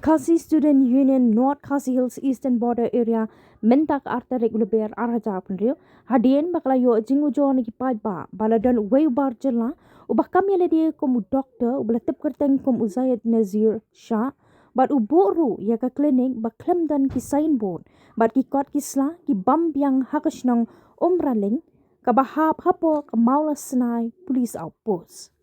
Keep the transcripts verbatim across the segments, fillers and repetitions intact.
Khasi Student Union North Khasi Hills Eastern Border Area mynta ka ar tarik u Lber ar hajar arphew hynriew, hadien ba ka la ïoh jingujor na ki paidbah ba la don uwei u bar jylla uba kam ïalade kum u doktor uba la tip kyrteng kum u Zayed Nazir Shah, bad u buh ruh ïa ka klinik ba khlem don ki signboard bad ki kot ki sla ki bam biang ha ka shnong Umraling, kaba hap hapoh ka Mawlasnai Police Outpost.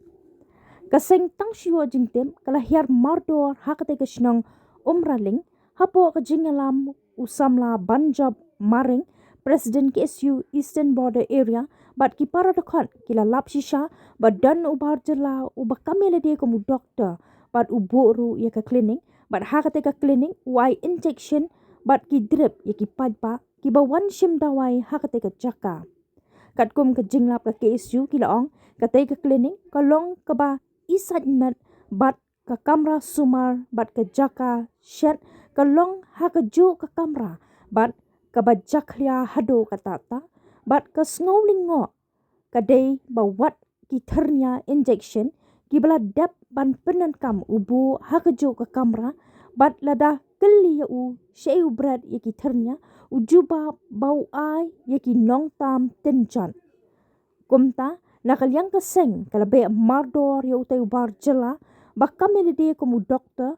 Ka seng tang shu ïoh jingtip ka la hiar mardor ha katei ka shnong Umraling, hapoh ka jingïalam u samla Banjop Maring, President K S U Eastern Border Area, bad ki para dkhot ki la lap shisha ba don u bar jylla uba kam ïalade kum u doktor bad u buh ruh ïa ka klinik, bad ha katei ka klinik u ai injection bad ki drip ïa ki paidbah kiba wan shim dawai ha katei ka jaka. Katkum ka jinglap ka K S U ki la ong, katei ka klinik ka long kaba isaitmet bad ka kamra sumar bad ka jaka shet ka long ha kajuh ka kamra bad kaba jakhlia haduh katta katta, bad ka sngew lyngngoh ka dei ba wat ki thyrnia injection kiba la dep ban pyndonkam u buh ha kajuh ka kamra, bad lada kylli ïa u shaei u bret ïa ki thyrnia, u jubab ba u ai ïa ki nongtam tynjot. Kumta, na ka liang ka seng ka la beh mardor ïa utei u bar jylla ba kam ïalade kum u doktor,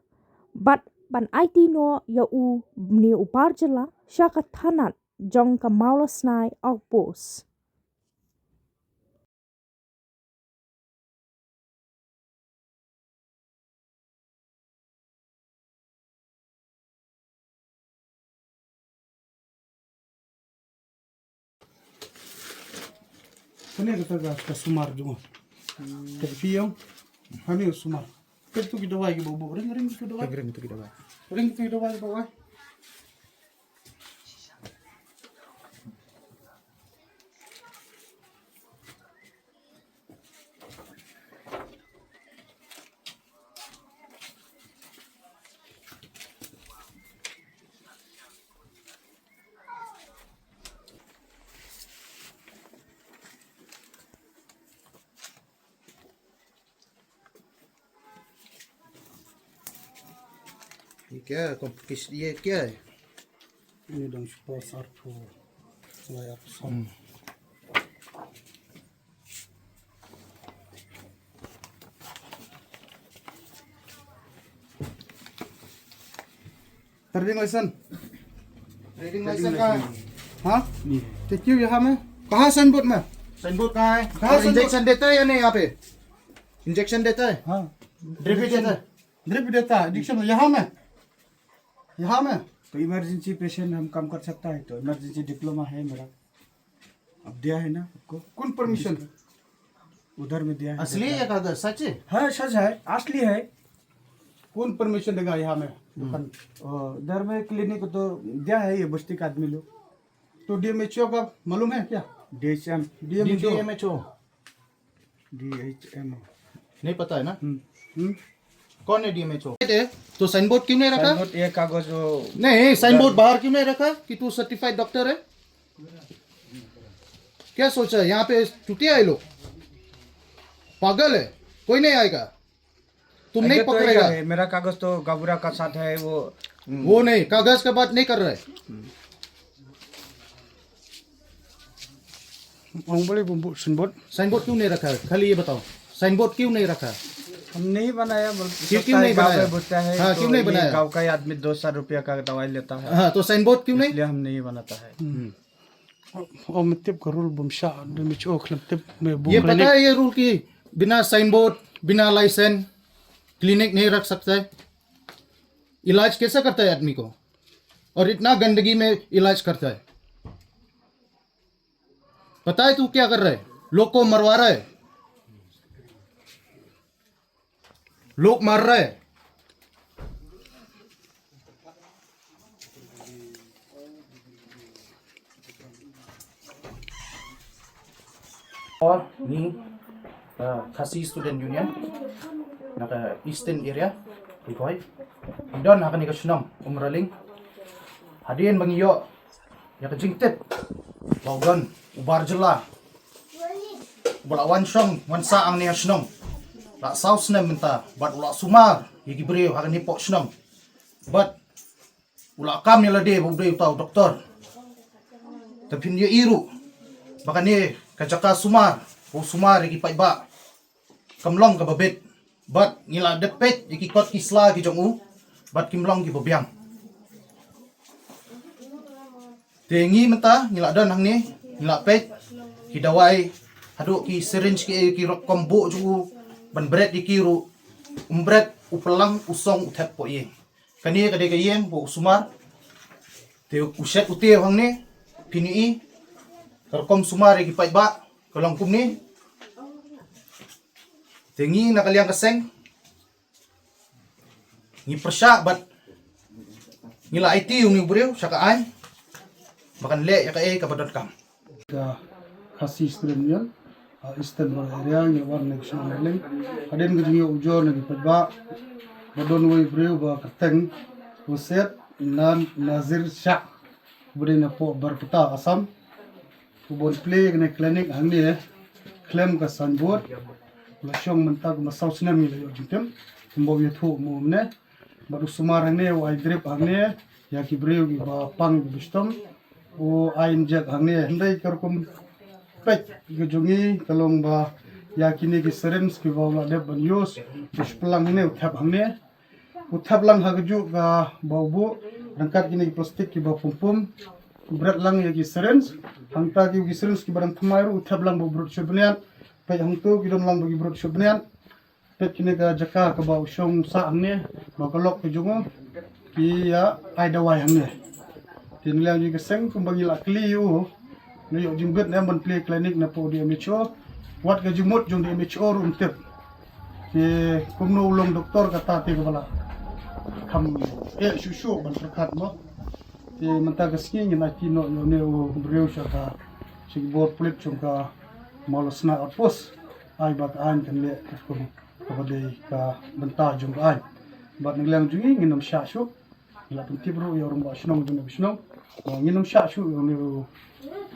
bad ban aiti noh ïa u, une u bar jylla sha ka thanat jong ka Mawlasnai Outpost. Kane kata ka, ka sumar jong nga. Ka phi ong, kane ka sumar. Katu ki dawai ki buh buh, ring ring tu ki dawai. Ring ring tu ki dawai. Ring tu ki dawai, dawai. ये क्या है? कॉम्प्लिकेशन, ये क्या है? ये दम सुपर सार फो। Trading license. ट्रेडिंग लाइसेंस कहाँ है? हाँ? नहीं है। तो क्यों यहाँ में? कहाँ साइन बोर्ड में? साइन बोर्ड कहाँ है? कहाँ और साइन बोर्ड? इंजेक्शन देता है या नहीं यहाँ पे? इंजेक्शन देता है? हाँ। ड्रिप भी देता है? ड्रिप भी देता है। इंजेक्शन यहाँ में? यहाँ में? तो इमरजेंसी पेशेंट हम काम कर सकता है, तो इमरजेंसी डिप्लोमा है मेरा। अब दिया है ना आपको? कौन परमिशन? उधर में दिया है, असली है या कागज? सच है? हाँ, सच है, असली है। कौन परमिशन देगा यहाँ में दुकान? ओ, उधर में क्लिनिक तो दिया है ये बस्ती का आदमी लोग। तो डीएमएचओ का मालूम है क्या? डीएचएम। डीएमएचओ। डीएमएचओ। डीएचएम। नहीं पता है ना? हम्म। हम्म। कौन है डीएमएचओ? तो साइन बोर्ड क्यों नहीं रखा? साइन बोर्ड, ये कागज वो नहीं, साइन बोर्ड बाहर क्यों नहीं रखा कि तू सर्टिफाइड डॉक्टर है? क्या सोचा है? यहाँ पे चुतिया है लोग, पागल है, कोई नहीं आएगा। तुम नहीं पकड़ेगा। मेरा कागज तो गाबुरा का साथ है, वो वो नहीं, कागज का बात नहीं कर रहा है। Ong balei bym buh signboard? Signboard क्यों नहीं रखा है? खाली ये बताओ, साइन बोर्ड क्यों नहीं रखा है? हम नहीं बनाया, बोल सकता है क्यों नहीं बनाया? हाँ, क्यों नहीं बनाया? गांव का ही आदमी दो सौ रुपया का दवाई लेता है। हाँ, तो साइन बोर्ड क्यों नहीं? इसलिए हम नहीं बनाता है। हम्म। ओ, मैं टिप का रूल बम शा, मैं चोख लम टिप, मैं ये पता है ये रूल कि बिना साइन बोर्ड, बिना लाइसेंस क्लिनिक नहीं रख सकता है? इलाज कैसे करता है आदमी को? और इतना गंदगी में इलाज करता है। पता है तू क्या कर रहा है? लोग को मरवा रहा है, लोग मार रहा है। Or ni, uh, Khasi Student Union na ka Eastern Area, Ri Bhoi, don ha kane ka shnong Umraling. Hadien ba ngi ïoh ïa ka jingtip ba u don u bar jylla ba la wan shong wan sah hangne ha shnong, la saw snem mynta, bad u la sumar ïa ki briew ha kane poh shnong. Bad u la kam ïa lade ba u dei uta u doktor. Te phin ïohi ruh ba kane ka jaka sumar, u sumar ïa ki paidbah, kam long kaba bit. Bad ngi la dep peit ïa ki kot ki sla ki jong u, bad kim long kiba biang. Te ngi mynta ngi la don hangne, ngi la peit ki dawai, haduh ki syringe ki, ki rukom buh jong u, ban bret ïa ki ruh, um bret, u plang, u song, u thep hapoh ïing. Kane ka dei ka ïing ba u sumar. Te u shet u tiew hangne, phin ïohi ka rukom sumar ïa ki paidbah ka long kumne. Te ngi na ka liang ka seng ngi pyrshah bad ngi la aiti ïa une u briew sha ka aiñ ba kan leh ïa kaei kaba donkam. Ka Khasi Student Union, ah, Eastern Barak Area, ngi wan na ka shnong Marleng. Hadien ka jingïoh ujor na ki paidbah ba don uwei u briew ba kyrteng u Syed Nan Nazir Shah, uba dei napoh Barpeta, Assam. Uba plie kane ka clinic hangne khlem ka signboard. La shong mynta kumba saw snem ngi la ïoh jingtip. Kumba u ïathuh mo mynne. Bad u sumar hangne, u ai drip hangne ïa ki briew kiba pang kiba shitom. U ai inject hangne, hynrei ka rukom peit ka jong ngi ka long ba ïa kine ki syringe kiba u la dep ban use, u shplang hangne, u thep hangne. U thep lang ha kajuh kaba u buh ryngkat kine ki plastik kiba pum pum. U bret lang ïa ki syringe. Hangta ki, ki syringe kiba dang thymmai ruh u thep lang ba u brut shuh bniat. Peit hangto ki don lang ba ki brut shuh bniat. Peit kine ka jaka kaba u shong sah hangne, ba ka lok ka jong u, ki ïa ai dawai hangne. Te na liang jong ka seng kumba ngi la kylli ïa u, ngi ïoh jingbit ne em ban plie clinic napoh D M H O, wat ka jingmut jong D M H O ruh ym tip. Te kumno u long doktor kata te kaba la kham eh shuh shuh ban pyrkhat mo. Te mynta ka sngi ngin aiti noh ïa une u briew sha ka, sha ki bor pulit jong ka Mawlasna Outpost. Ai ba ka aiñ kan leh katkum kaba dei ka bynta jong ka aiñ. Bad na ka liang jong ngi ngin ym shah shuh. Ngi la pyntip ruh ïa u rangbah shnong jong ka shnong. Ba ngin ym shah shuh ïa une u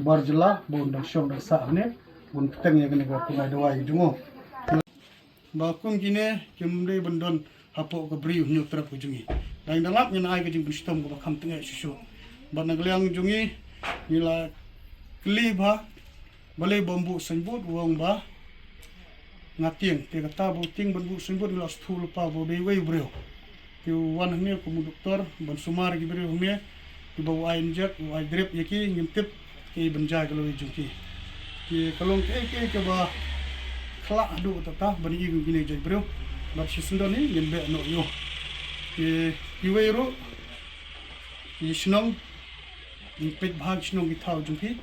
bar jylla ba un dang shong dang sah hangne, ba un bteng ïa kane ka kumai dawai jong u. Ba kum kine kim dei ban don hapoh ka Bri u Hynñiewtrep ka jong ngi. Dang da lap ngin ai ka jingpynshitom kaba kham tyngeh shuh shuh. Bad na ka liang jong ngi ngi la kylli bha, balei bym buh signboard, u ong ba nga tieng. Te kata ba u tieng ban buh signboard ngi la sngewthuh lypa ba u dei uwei u briew. Te u wan hangne kum u doktor ban sumar ïa ki briew hangne, kiba u ai inject, u ai drip ïa ki, ngim tip kaei ban jia ïa ka lawei jong ki. Te ka long kaei kaei kaba khlah haduh katta ban ïohi kum kine ki jait briew. Bad shisien don hi ngin beh noh ïa u. Te kiwei ruh ki shnong, ngi peit bha ki shnong ki thaw jong phi.